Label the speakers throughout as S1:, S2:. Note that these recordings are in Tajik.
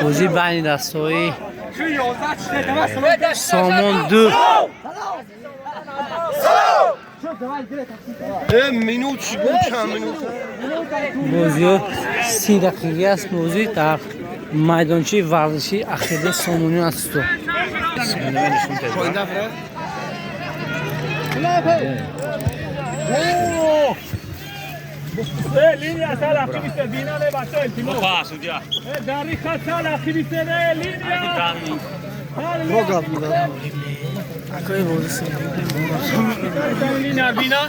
S1: Бозӣ байни дастҳои Сомон ду.
S2: Минут чӣ чанд минут?
S1: Бозиҳо 30 дақиқа аст. Бозӣ дар майдончаи варзишии Ақидаи Сомониён аст.
S3: Linea sal akibise bina ne bacho el timo. Dari khat sal akibise ne linea. Linea bina.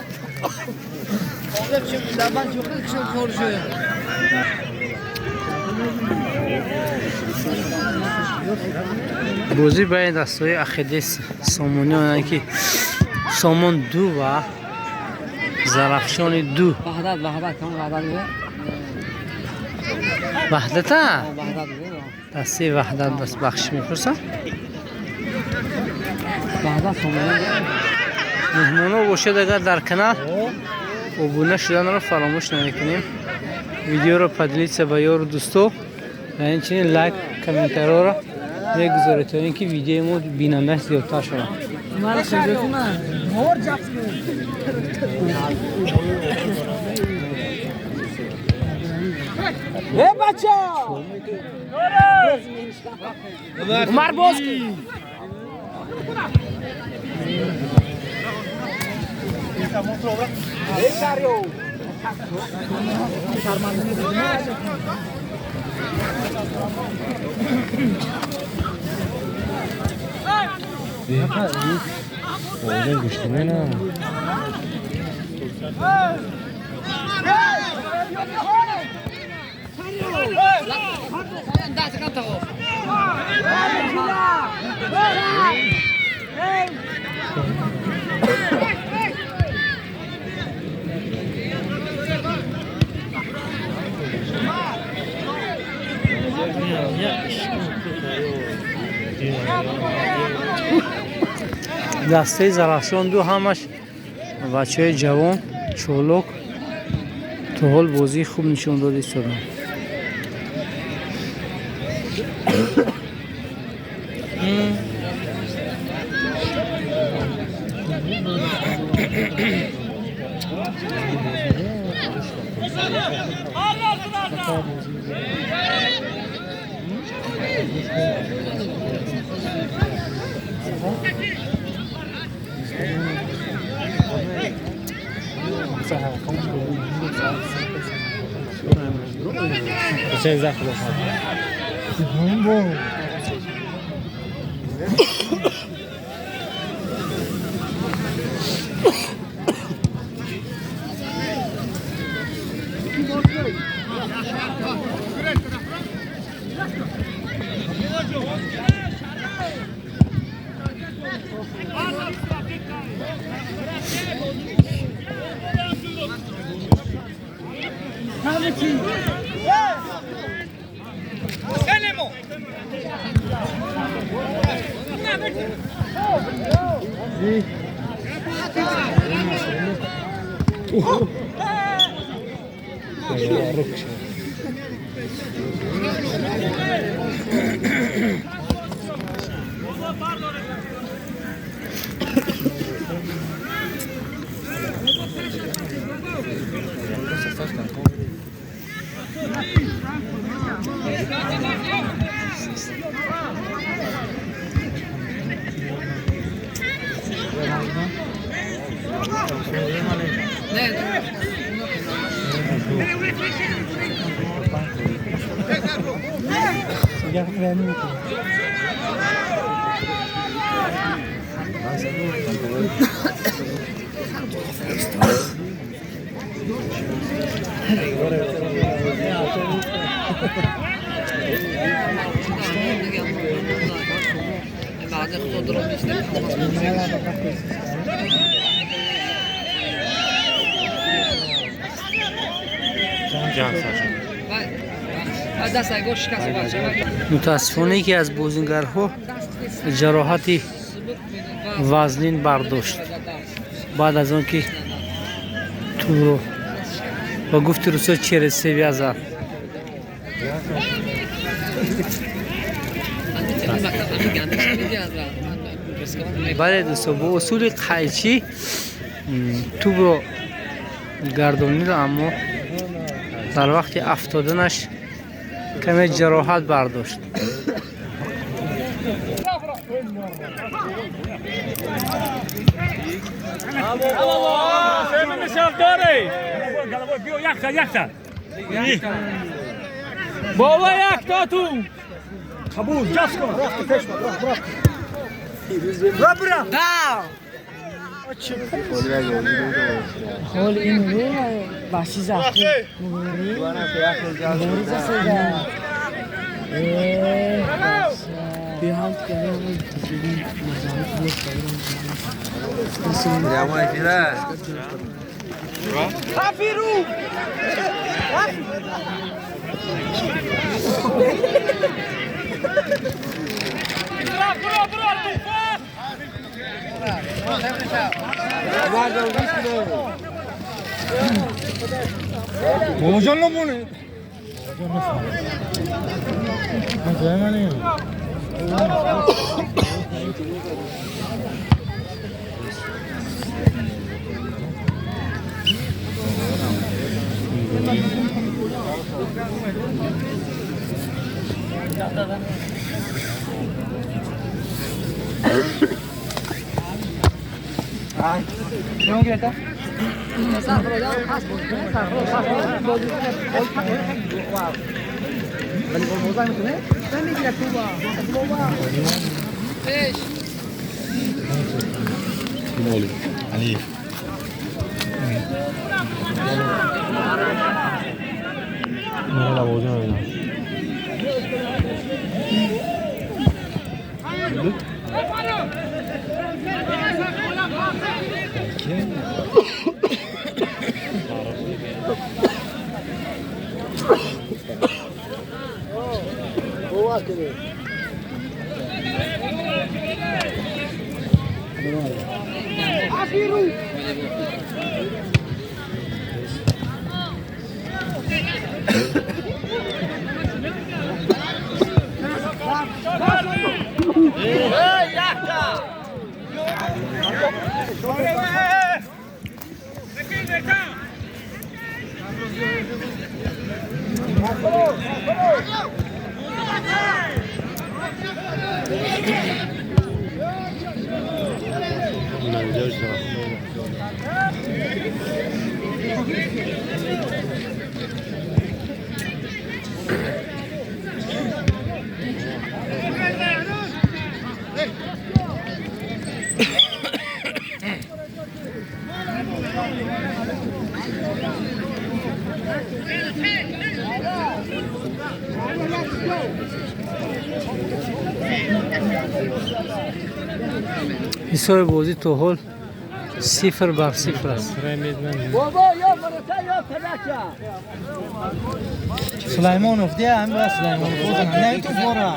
S1: Бозӣ байни дастҳои Ақидаи Сомониён, яъне ки Сомон ду ва Зарафшони ду.
S4: Ваҳдат, Ваҳдат, ҳам Ваҳдат буд.
S1: Ваҳдата.
S4: Ваҳдат буд.
S1: Дастаи Ваҳдат бас, бахшиш мепурсам.
S4: Ваҳдат Сомонӣ.
S1: Меҳмоно бошед, агар дар канал обуна шуданро фаромӯш намекунем, видеоро поделиться ба ёру дӯсто ва инчунин лайк, комментариёро мегузоред, то ин ки видеои мо бинандааш зиёдтар шавад.
S4: Мара хизматuna.
S1: Умар, боз. Дастаи Зарафшон ду ҳамаш бачаҳои ҷавон, чолок, то ҳол бозии хуб нишон дода истоданд.
S4: بعد خضرة. دست گوش شکست بچه.
S1: Мутаассифона, яке аз бозингарҳо ҷароҳати вазнин бардошт, баъд аз он ки тӯбро, ба гуфти русо, через себя зад. Бале дӯсто, бо усули қайчӣ тӯбро гардонид, аммо дар вақти афтоданаш каме ҷароҳат бардошт.
S3: بابا یک تا تو
S2: قبول جاس کن رفت پیش رفت رفت رفت
S4: حال این رو بحثی زخمی مباری مباری زسیده بیا هم که
S2: بابا جان نمونه
S1: ҳисоби бозӣ то ҳол 0-0 аст.
S4: Сулаймонов де ҳам ба Сулаймонов не ту фора.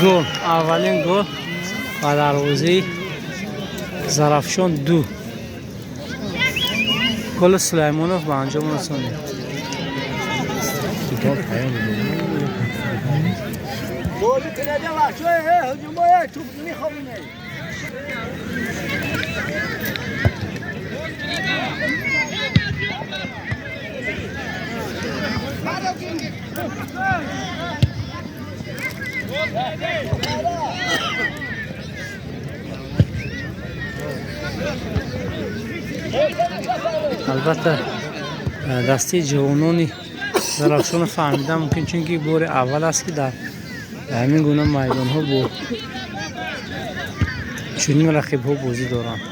S1: Гол, аввалин гол ба дарвозаи Зарафшон 2. Голи Сулаймонов ба анҷом расонид. Албатта, дастаи ҷавонони Зарафшонро фаҳмидан мумкин, чунки бори аввал аст, ки дар ҳамин гуна майдонҳо бо чунин рақибҳо бозӣ доранд.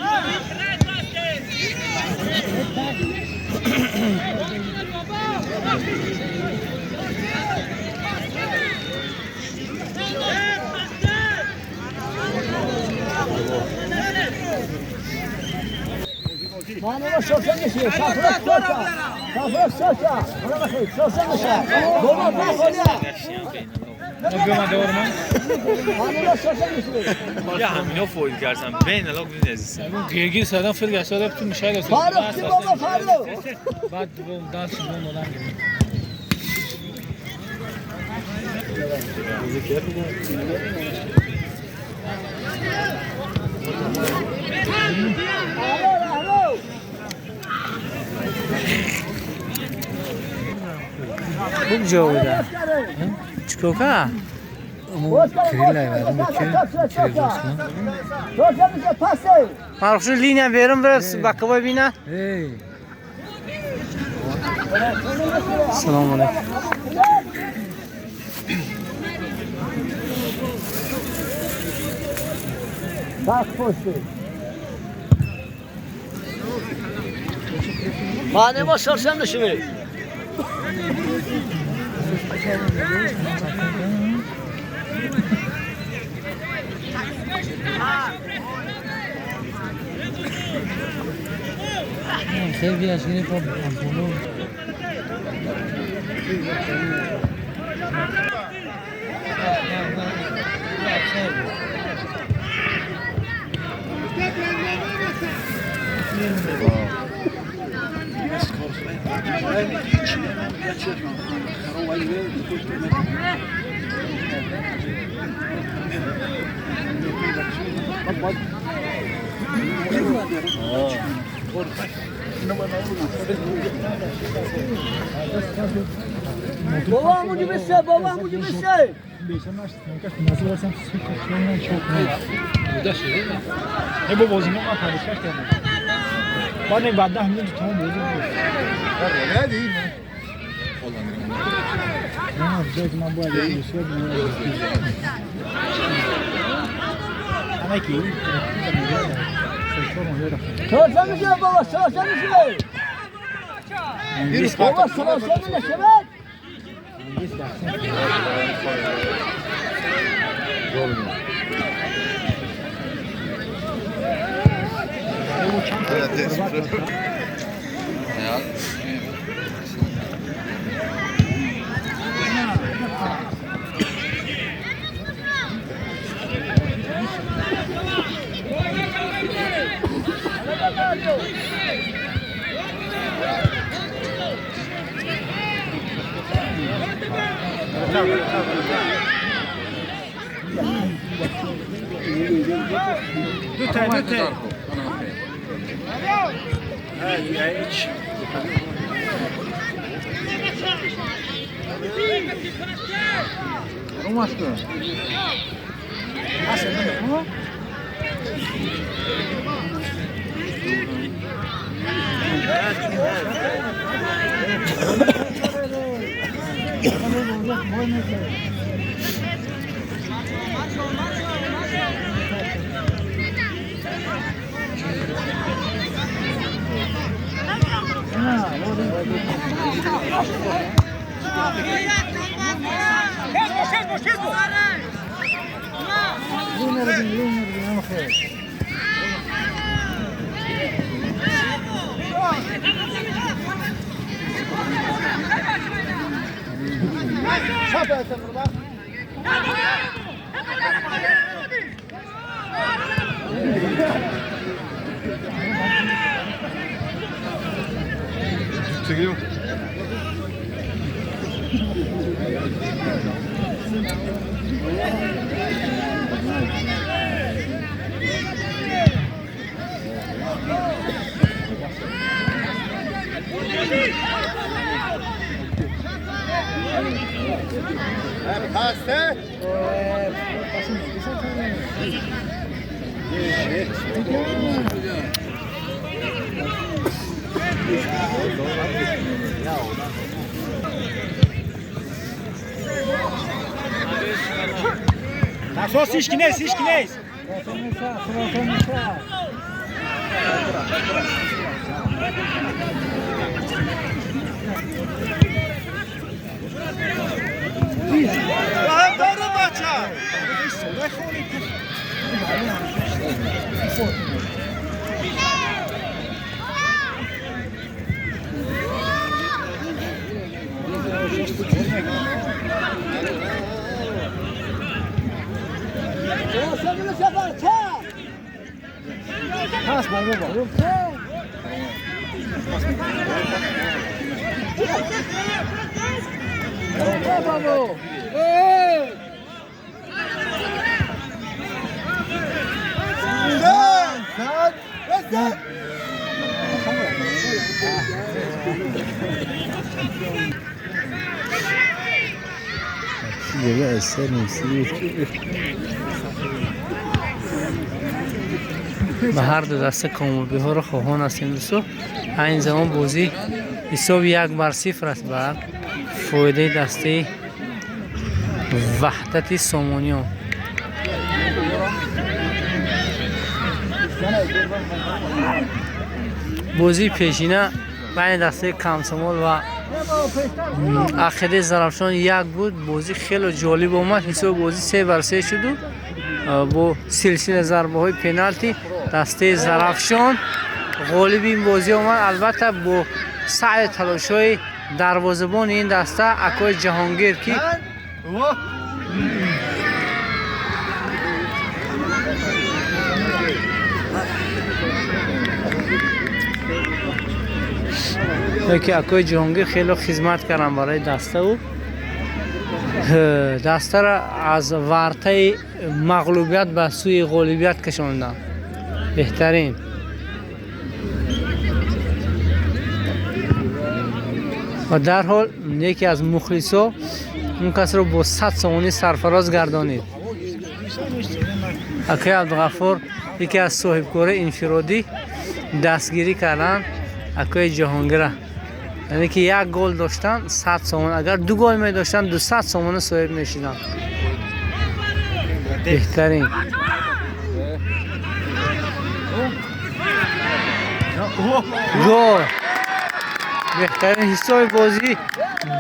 S3: یا همینا فویل کردم بین لاگ نزیز
S4: گرگیر سادم فیل گشت تو میشه بعد دوم دست دوم دادم.
S1: خوب جا بوده چیکار کنم؟ معروف شد لینیا بیرم برم بکوای بینه. سلام علیکم.
S2: مانه ما سرسم نشوی.
S4: خیلی از این پا
S2: بابا موجی بسه بابا موجی بسه بابا Афсос, ҳеч ки нест, ҳеч ки нест.
S1: Ба ҳар ду даста комобиҳоро хоҳон ҳастем, дӯсто. Айни замон бозӣ ҳисоби 1-0 аст бар фоидаи дастаи Ваҳдати Сомониён. Бозии пешина байни дастаи Комсомол ва Ақидаи Зарафшон 1 буд. Бозӣ хеле ҷолиб омад. Ҳисоби бозӣ 3-3 шуду бо силсила зарбаҳои пеналти дастаи Зарафшон ғолиби ин бозӣ омад. Албатта, бо саъю талошҳои дарвозабони ин даста акои Ҷаҳонгир, ки акои Ҷаҳонгир хеле хизмат карданд барои даставу дастаро аз вартаи мағлубият ба сӯи ғолибият кашонданд. Беҳтарин. Ва дарҳол яке аз мухлисо он касро бо 100 сомонӣ сарфароз гардонид. Акаи Абдуғаффор, яке аз соҳибкорои инфиродӣ, дастгирӣ карданд акаи Ҷаҳонгира. Яъне ки як гол доштанд 100 сомон, агар ду гол медоштанд 200 сомона соҳиб мешуданд. Беҳтарин. Гол. Беҳтарин. Ҳисоби бозӣ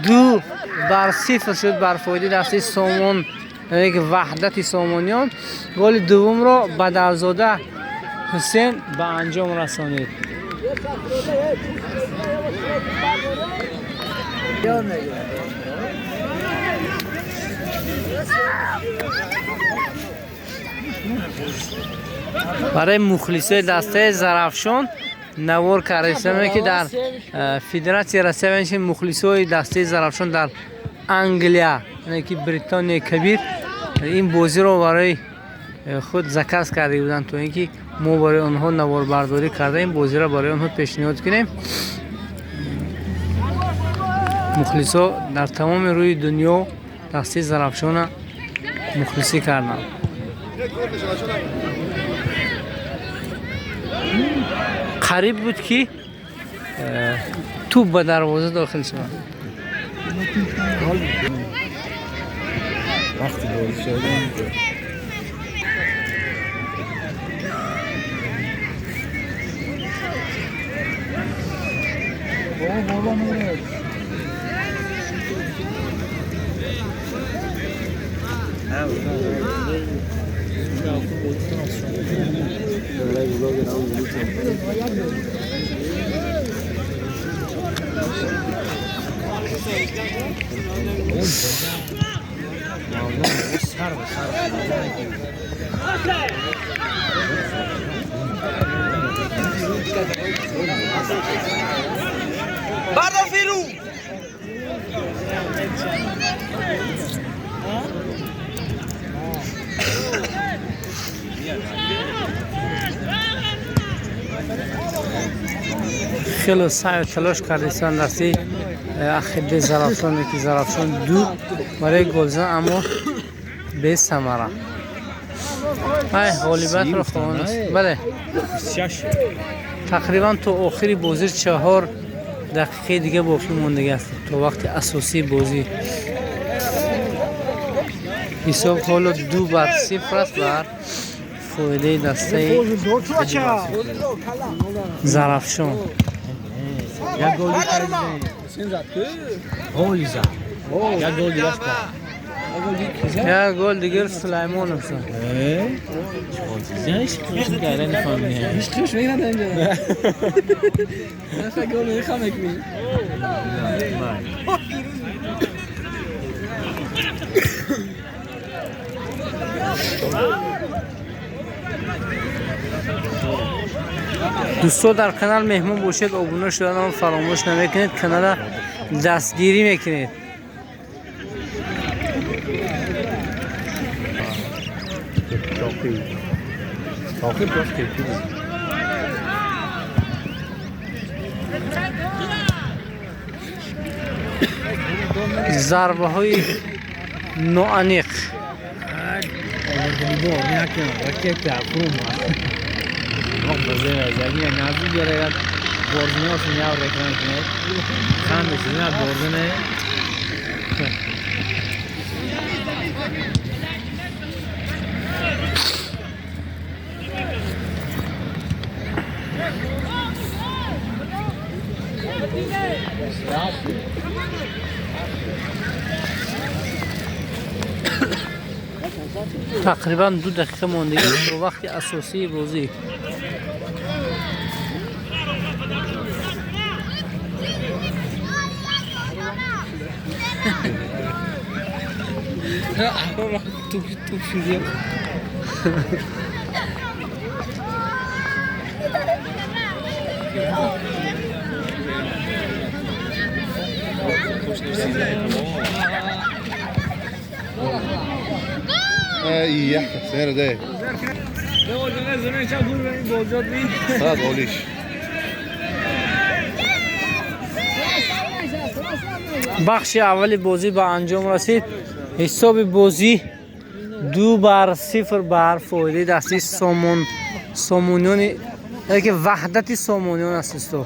S1: 2-0 шуд бар фоидаи дастаи Сомон, яъне ки Ваҳдати Сомониён. Голи дуввумро Бадарзода Ҳусен ба анҷом расонид. Барои мухлисои дастаи Зарафшон навор карда, ки дар Федератсияи Россия мухлисои дастаи Зарафшон дар Англия, яъне ки Британияи Кабир, ин бозиро барои худ заказ карда буданд, то ин ки мо барои онҳо наворбардорӣ карда ин бозиро барои онҳо пешниҳод кунем. Мухлисо дар тамоми рӯи дунё дастаи Зарафшона мухлисӣ карданд. Қариб буд, ки тӯб ба дарвоза дохил шавад. Хеле саъю талош кардистанд дасти Ақидаи Зарафшон, ки Зарафшон ду барои голзан, аммо бесамара. Ай, ғолибиятро хоҳон аст. Бале, тақрибан то охири бозӣ 4 дақиқаи дига боқӣ мондагӣ аст, то вақти асосии бозӣ. Ҳисоб ҳоло 2-0 аст бар фоидаи дастаи Зарафшон.
S4: Як гол як гол
S1: як гол дигар Сулаймонов. Дӯстон, дар канал меҳмон бошед, обуна шуданро фаромӯш намекунед, канала дастгирӣ мекунед. Зарбаҳои ноаниқ. Тақрибан 2 дақиқа мондагӣ то вақти асосии бозӣ. Бахши аввали бозӣ ба анҷом расид. Ҳисоби бозӣ 2-0 бар фоидаи дастаи Сомониёни, яке Ваҳдати Сомониён аст. Дӯсто,